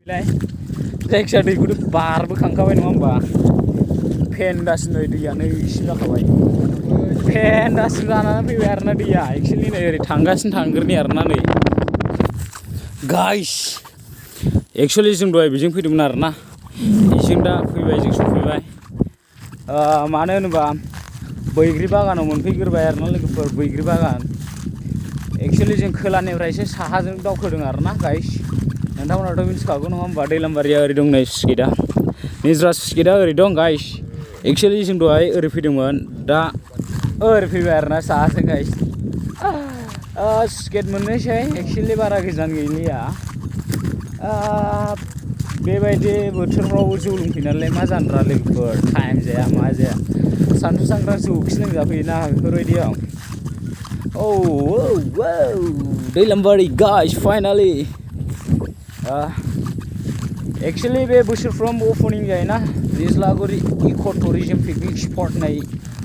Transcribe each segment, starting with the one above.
जायखिजाया दैखौथ' बारबोखांखाबाय नङा होमबा फेन्दासिनो दैयानो इसे जाखाबाय फेन्दासिम जानानै फैबाय आरोना दैया एक्सुवेलि नै ओरै थांगासिनो थांग्रोनि आरोना नै गाइस एक्सुवेलि जों दहाय बेजों फैदोंमोन आरोना बेजों दा फैबाय जों सफैबाय मानो होनोबा बैग्रि बागानाव मोनफैग्रोबाय आरोना लोगोफोर बैग्रि बागान एक्सुवेलि जों खोलानिफ्रायसो साहाजों दावखोदों आरोना गाइस नोंथांमोनाथ' मिथिखागौ नङा होमबा दैलामबारिया ओरै दं नै स्किटआ निज्रा स्किटआ ओरै दं गाइस एक्सुवेलि जों दहाय ओरै फैदोंमोन दा ओरै फैबाय आरोना साहाजों गाइस स्किट मोननोसै एक्सुवेलि बारा गोजान गैलिया बेबायदि बोथोरफ्राव जौ लोंफैनानैलाय मा जानोरा लोगोफोर टाइम जाया मा जाया सानसु सांग्रां जौखि लोंजाफैयोना बेफोरबायदियाव दैलामबारि गाइस फाइनालि एक्सुवेलि बे बोसोरफ्रोमबो अपेनिं जायोना निज्ला गुरि इक' टुरिजम पिकनिक स्पट होननाय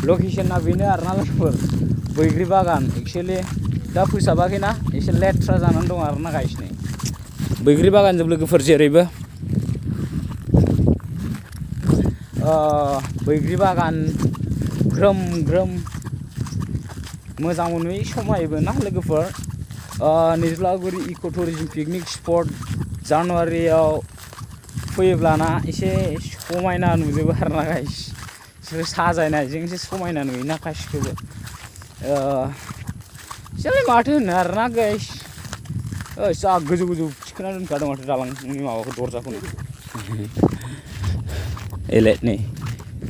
लकेसना बेनो आरोना लोगोफोर बैग्रि बागान एक्सुवेलि दा फोसाबाखैना एसे लेथ्रा जानानै दं आरोना गाइस नै बैग्रि बागानजों लोगोफोर जेरैबो बैग्रि बागान ग्रोम ग्रोम मोजां नुयै समायबो ना लोगोफोर निज्ला गुरि इक' टुरिजम पिकनिक स्पट जानुवारियाव फैयोब्लाना एसे समायना नुजोबो आरोना गाइस बिसोर साजायनायजों एसे समायना नुयोना गासिखौबो एसेलाय माथो होनो आरोना गाइस जा गोजौ गोजौ थिखोना दोनखादों माथो दालांनि माबाखौ दरजाखौनो एले नै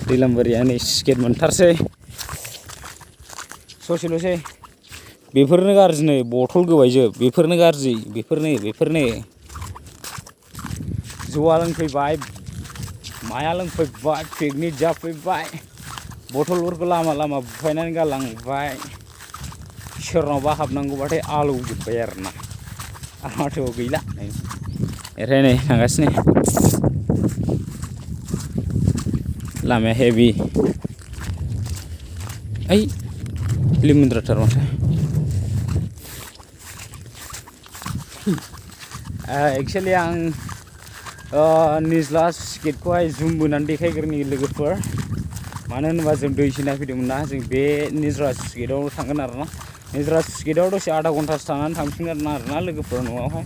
दैलामबारिया नै स्केट मोनथारसै ससेल'सै बेफोरनो गाज्रि नै बथल गोबायजोब बेफोरनो गाज्रि बेफोरनो जौआ लोंफैबाय माया लोंफैबाय पिकनिक जाफैबाय बथलफोरखौ लामा लामा बुफायनानै गालांबाय सोरनावबा हाबनांगौबाथाय आलौजोब्बाय आरोना आरो माथोआव गैला ओमफ्राय नै थांगासिनो लामाया हेभि ओइ लिमोनद्राथार माथो एक्सुवेलि आं निज्ला स्किटखौहाय जुम बोनानै देखायग्रोनि लोगोफोर मानो होनोबा जों दै सिना फैदोंमोन ना जों बे निज्ला स्किटआव थांगोन आरोना निज्ला स्किटआव दसे आधा घन्टासो थानानै थांफिनगोन आरोना लोगोफोर न'आवहाय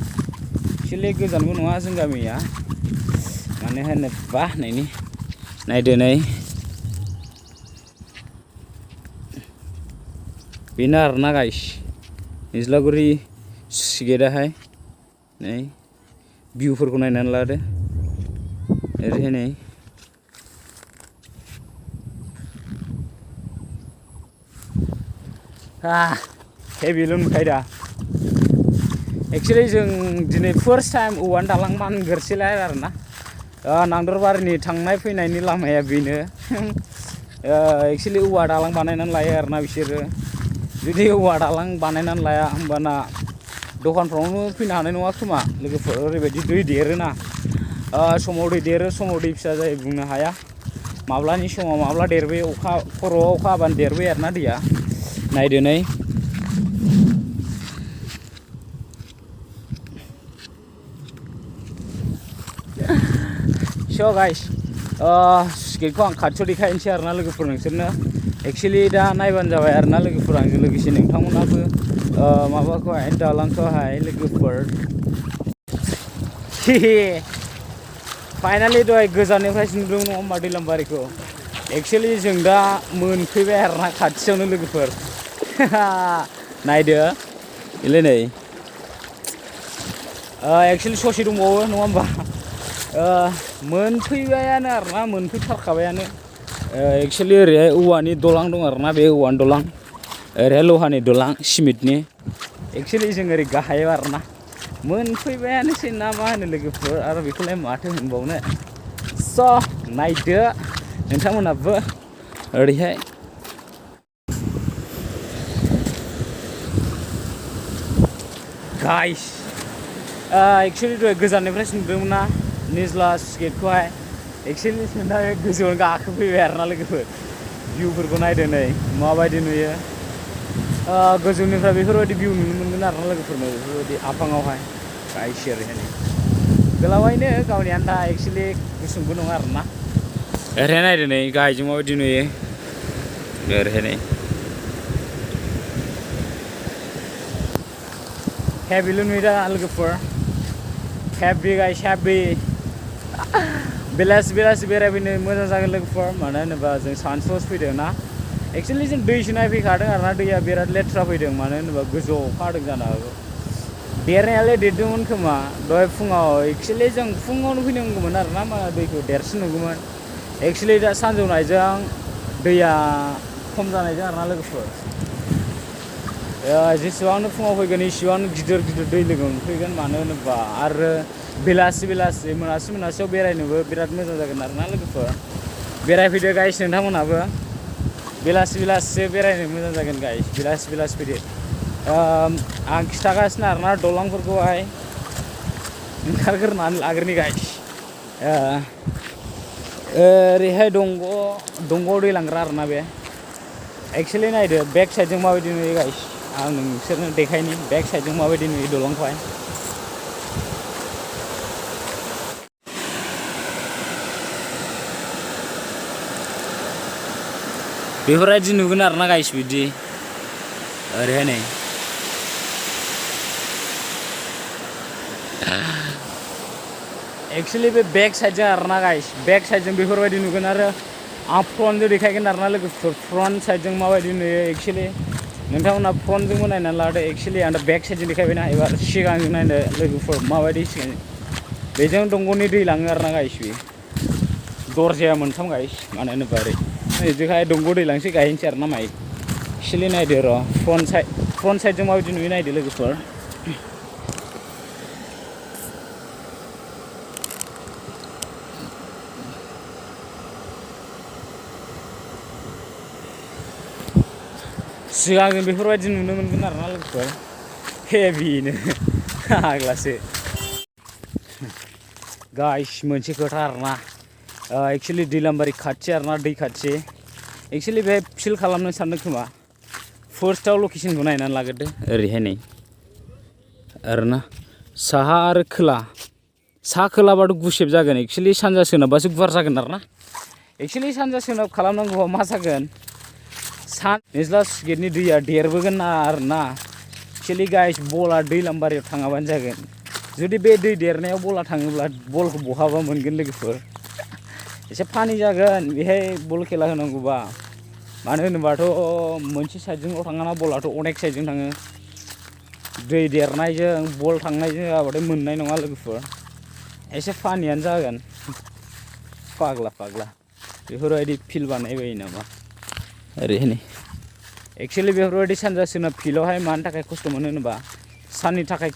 एक्सुवेलि गोजानबो नङा जों गामिया मानो होनोबा नायदो नै बेनो आरोना गाइस निज्ला गुरि स्किटआहाय नै भिउफोरखौ नायनानै लादो ओरैहाय नै हेभिल' नुखायो दा एक्सुवेलि जों दिनै फार्स्ट टाइम औवानि दालां मानगोरसैलाय आरोना नांदरबारिनि थांनाय फैनायनि लामाया बेनो एक्सुवेलि औवा दालां बानायनानै लायो आरोना बिसोरो जुदि औवा दालां बानायनानै लाया होमबाना दखानफ्रावनो फैनो हानाय नङा खोमा लोगोफोर ओरैबायदि दै देरोना समाव दै देरो समाव दै फिसा जायो बुंनो हाया माब्लानि समाव माब्ला देरबोयो अखा खर'आव अखा हाबानो देरबोयो आरोना दैया नायदो नै स' गाइस स्किटखौ आं खाथियाव देखायनोसै आरोना लोगोफोर नोंसोरनो एक्सुवेलि दा नायबानो जाबाय आरोना लोगोफोर आंजों लोगोसे नोंथांमोनाबो माबाखौहाय दालांखौहाय लोगोफोर फाइनालि दहाय गोजाननिफ्रायसो नुदों नङा होमबा दैलामबारिखौ एक्सुवेलि जों दा मोनफैबाय आरोना खाथियावनो लोगोफोर नायदो बेलाय नै एक्सुवेलि ससे दंबावो नङा होमबा मोनफैबायानो आरोना मोनफैथारखाबायानो एक्सुवेलि ओरैहाय औवानि दलां दं आरोना बे औवानि दलां ओरैहाय लहानि दलां सिमेन्टनि एक्सुवेलि जों ओरै गाहायाव आरोना मोनफैबायानोसै ना मा होनो लोगोफोर आरो बेखौलाय माथो होनबावनो स' नायदो नोंथांमोनाबो ओरैहाय गाइस एक्सुवेलि दहाय गोजाननिफ्रायसो नुदोंमोन ना निज्ला स्किटखौहाय एक्सुवेलि जों दा गोजौआवनो गाखोफैबाय आरोना लोगोफोर भिउफोरखौ नायदो नै माबायदि नुयो गोजौनिफ्राय बेफोरबायदि भिउ नुनो मोनगोन आरोना लोगोफोरनो बेफोरबायदि आफाङावहाय गाइस ओरैहाय गोलावैनो गावनि आन्था एक्चुअलि गुसुंबो नङा आरोना ओरैहाय नायदो नै गाहायजों माबायदि नुयो ओरैहाय नै हेभिल' नुयो दा लोगोफोर हेभि गाइस हेभि बेलासि बेरायफैनो मोजां जागोन लोगोफोर मानो होनोबा जों सानसुआवसो फैदों ना एक्चुअलि जों दैसो नायफैखादों आरोना दैया बिराद लेथ्रा फैदों मानो होनोबा गोजौआव अखा हादों जानो हागौ देरनायालाय देरदोंमोन खोमा दहाय फुङाव एक्चुअलि जों फुङावनो फैनांगौमोन आरोना मा दैखौ देरसिन नुगौमोन एक्चुअलि दा सानजौनायजों दैया खम जानायजों आरोना लोगोफोर जेसेबांनो फुङाव फैगोन एसेबांनो गिदिर दै लोगो मोनफैगोन मानो होनोबा आरो बेलासि मोनासियाव बेरायनोबो बिराद मोजां जागोन आरोना लोगोफोर बेरायफैदो गाइस नोंथांमोनहाबो बेलासि बेरायनो मोजां जागोन गाइस बेलासि फैदो आं खिथागासिनो आरोना दलांफोरखौहाय ओंखारग्रोनानै लाग्रोनि गाइस ओरैहाय दंग'आव दै लांग्रा आरोना बे एक्चुअलि नायदो बेक साइडजों माबायदि नुयो गाइस आं नोंसोरनो देखायनि बेक साइडजों माबायदि नुयो दलंखौहाय बेफोरबायदि नुगोन आरोना गाइस बिदि ओरैहाय नै एक्चुअलि बे बेक साइडजों आरोना गाइस बेक साइडजों बेफोरबायदि नुगोन आरो आं फ्रन्टजों देखायगोन आरोना लोगोफोर फ्रन्ट साइडजों माबायदि नुयो एक्चुअलि नोंथांमोना फ्रन्टजोंबो नायनानै लादो एक्चुअलि आं दा बेक साइडजों देखायबायना एबार सिगांजों नायदो लोगोफोर माबायदि सिगां बेजों दंग'नि दै लाङो आरोना गाइस बे दरजाया मोनथाम गाइस मानो होनोबा ओरै ओजोंहाय दंग' दै लांसै गायनोसै आरोना माइ एक्चुअलि नायदो र' फ्रन्ट साइडजों माबायदि नुयो नायदो लोगोफोर सिगां जों बेफोरबायदि नुनो मोनगोन आरोना लोगोफोर हेभिनो आग्लासो गाइस मोनसे खोथा आरोना एक्चुअलि दैलामबारि खाथि आरोना दै खाथि एक्चुअलि बे फिल खालामनो सानदों खोमा फार्स्टआव लकेसनखौ नायनानै लाग्रोदो ओरैहाय नै आरोना साहा आरो खोलाबाथ' गुसेब जागोन एक्चुअलि सानजा सोनाबबासो गुवार जागोन आरोना एक्चुअलि सानजा सोनाब खालामनांगौबा मा जागोन निज्ला गेटनि दैया देरबोगोन आरोना एक्चुअलि गाइस बला दैलामबारियाव थाङाबानो जागोन जुदि बे दै देरनायाव बला थाङोब्ला बलखौ बहाबा मोनगोन लोगोफोर एसे फानि जागोन बेहाय बल खेला होनांगौबा मानो होनोबाथ' मोनसे साइडजोंल' थाङाना बलाथ' अनेक साइडजों थाङो दै देरनायजों बल थांनायजों जाबाथाय मोननाय नङा लोगोफोर एसे फानियानो जागोन फाग्ला बेफोरबायदि फिल बानायबायो नामा ओरैहाय नै एक्चुअलि बेफोरबायदि सानजा सोनाब फिल्डआवहाय मानि थाखाय खस्थ' मोनो होनोबा साननि थाखाय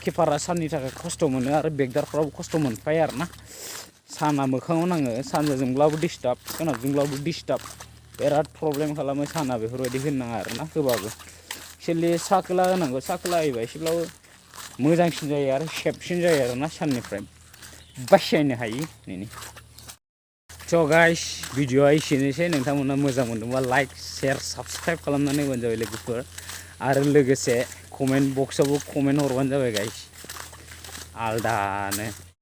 किपारा साननि थाखाय खस्थ' मोनो आरो बेगदारफ्राबो खस्थ' मोनफायो आरोना साना मोखाङाव नाङो सानजाजोंब्लाबो डिस्टार्ब सोनाबजोंब्लाबो डिस्टार्ब बिराद प्रब्लेम खालामो साना बेफोरबायदि होनो नाङा आरोना होबाबो एक्चुअलि सा खोला होनांगौ सा खोला होयोबा एसेब्लाबो मोजांसिन जायो आरो सेफसिन जायो आरोना साननिफ्राय बासायनो हायो बेनो स' गाइस भिडिअ'आ एसेनोसै नोंथांमोना मोजां मोनदोंबा लाइक शेयार साबसक्राइब खालामनानै होबानो जाबाय लोगोफोर आरो लोगोसे कमेन्ट बक्सआवबो कमेन्ट हरबानो जाबाय गाइस आलदानो